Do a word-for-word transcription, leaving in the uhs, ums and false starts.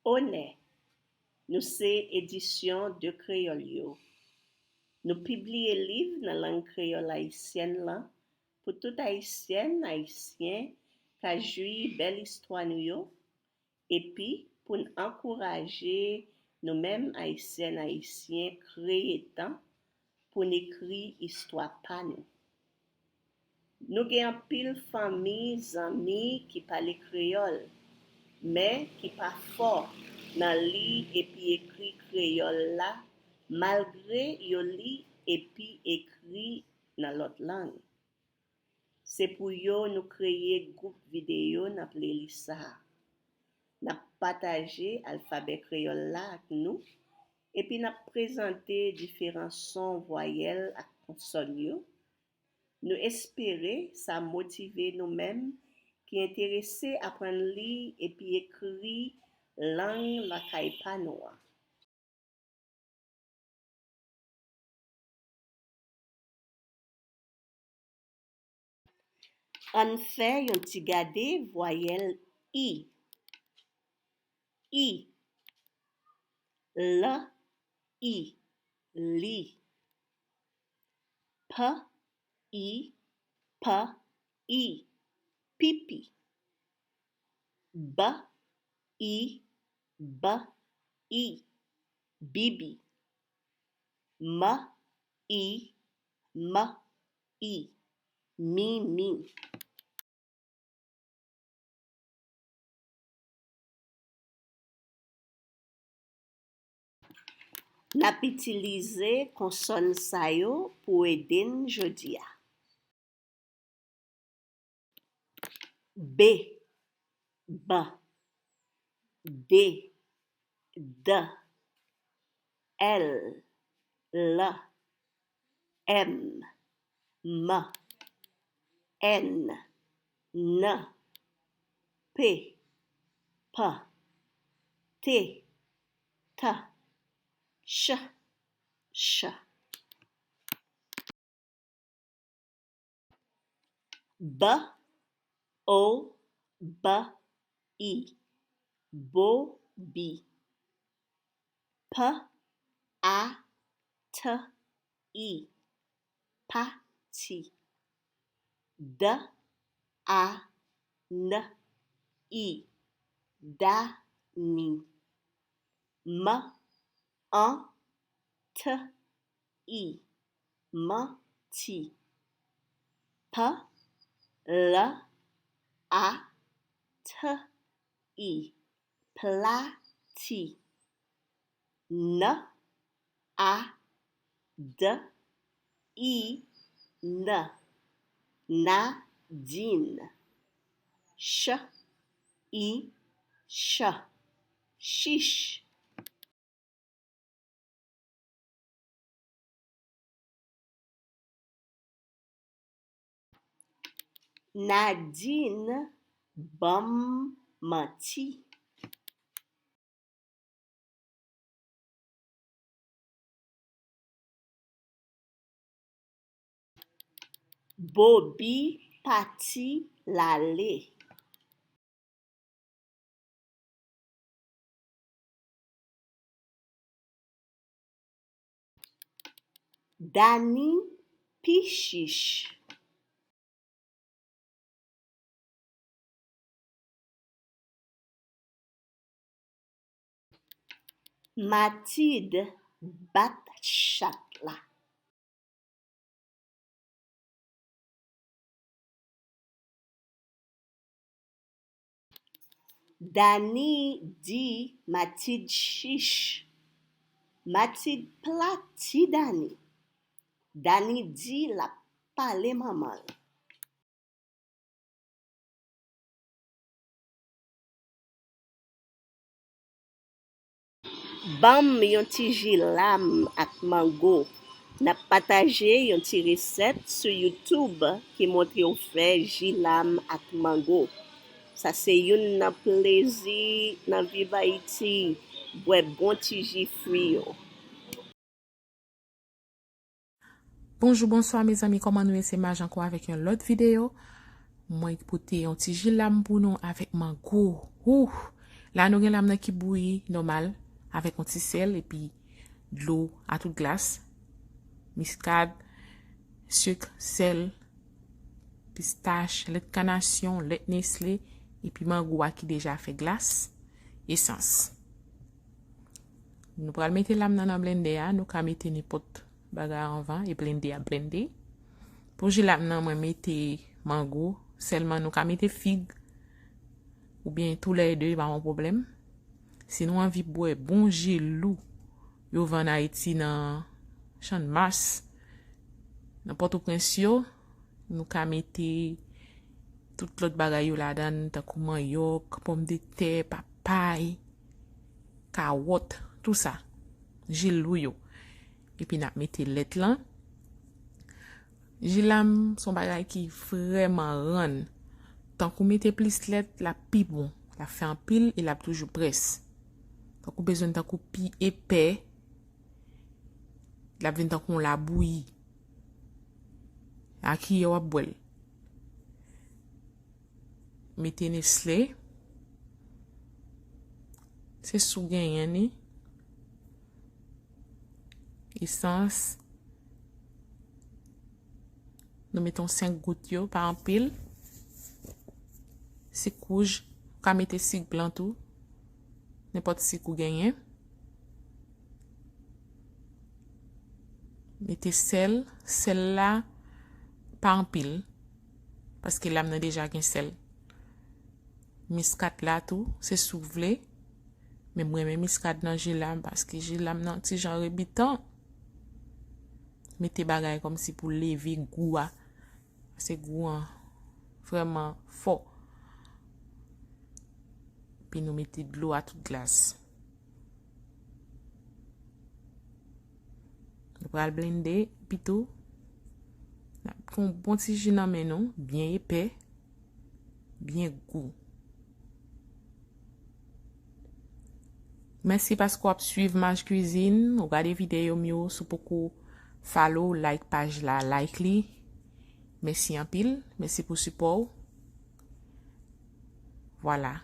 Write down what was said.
Onè, nou se Edisyon De Kreyòl yo. Nou pibliye liv nan lang kreyòl ayisyèn lan pou tout Ayisyèn, Ayisyen ka jwi bèl istwa nou yo, epi pou n ankouraje nou menm Ayisyèn, Ayisyen kreye tan pou n ekri istwa pa nou. Nou gen anpil fanmi, zanmi ki pale kreyòl, men ki pa fò nan li epi ekri kreyòl la, malgre yo li epi ekri nan lòt lang. Se pou yo nou kreye gwoup videyo nan playlist sa a. N ap pataje alfabè kreyòl la ak nou, epi n ap prezante diferan son, vwayèl ak konsòn yo. Nou espere sa motive nou menm ki enterese aprann li epi ekri lang lakay pa nou an. Ann fè yon ti gade vwayèl i. I. L, i, li. P, i, p, i, pipi. B, i, b, i, bibi. M, i, m, i, mimi. N ap itilize konsòn sa yo pou ede n jodi a. B, b, d, d, l, l, m, m, n, n, p, p, t, t, ch, ch. B, o, b, i, bobi. P, a, t, i, pati. D, a, n, i, dani. M, an, t, i, manti. P, l, a, t, i, plati. N, a, d, i, n, Nadin. Ch, i, ch, chich. Nadin ban m manti. Bobi pati l ale. Dani pi chich. Matilde bat chat la. Dani di Matilde chich. Matilde plati Dani. Dani di l ap pale manman l. Ban m yon ti ji lam ak mango. N ap pataje yon ti resèt sou YouTube ki montre w fè ji lam ak mango. Sa se youn nan plezi nan viv Ayiti, bwè bon ti ji fwi yo. Bonjou, bonswa, mezanmi, kòman nou ye? Se Maj ankò avèk yon lòt videyo. Mwen pote yon ti ji lam pou nou avèk mango. Ouh! La nou gen lam nan ki bouyi nòmal avèk yon ti sèl epi dlo a tout glas, miskad, sik, sèl, pistach, lèt kanasyon, lèt Nestlé, epi mango a ki deja fè glas, esans. Nou pral mete lam nan nan blendè a, nou ka mete nenpòt bagay anvan e blende a blende. Pou ji lam nan, mwen mete mango, sèlman nou ka mete fig oubyen toulède, pa yon pwoblèm. Si nou anvi bwè bon ji lou yo vann Ayiti nan Channmas, nan Pòtoprens yo, nou ka mete tout lòt bagay yo ladan, tankou manyòk, pòmdetè, papay, kawòt, tou sa. Ji lou yo. Epi n ap mete lèt lan. Ji lam se yon bagay ki vrèman rann. Tank ou mete plis lèt, l ap pi bon. L ap fè anpil e l ap toujou près. Tank ou bezwen tankou pi epè, l ap vin tankou yon labouyi. A kiyè w ap bwè l. Mete Nestlé. Se si w genyen ni. Esans. Nou mete yon senk gout yo, pa anpil. Sik wouj, ou ka mete sik blan tou. Nenpòt sik ou genyen. Mete sèl. Sèl la, pa anpil. Paske lam nan deja gen sèl. Miskad la tou, se si w vle. Men mwen renmen miskad nan ji lam, paske ji lam nan ti jan rebitan. Mete bagay kòmsi pou leve gou a. Paske gou an vrèman fò. Epi nou mete dlo a tout glas. Nou pral blende, epi tou, n ap pran yon bon ti ji nan men nou, byen epè, byen gou. Mèsi paske w ap swiv Maj Kwizin, ou gade videyo m yo, si w poko follow, like paj la, like li. Mèsi anpil, mèsi pou sipò w. Vwala,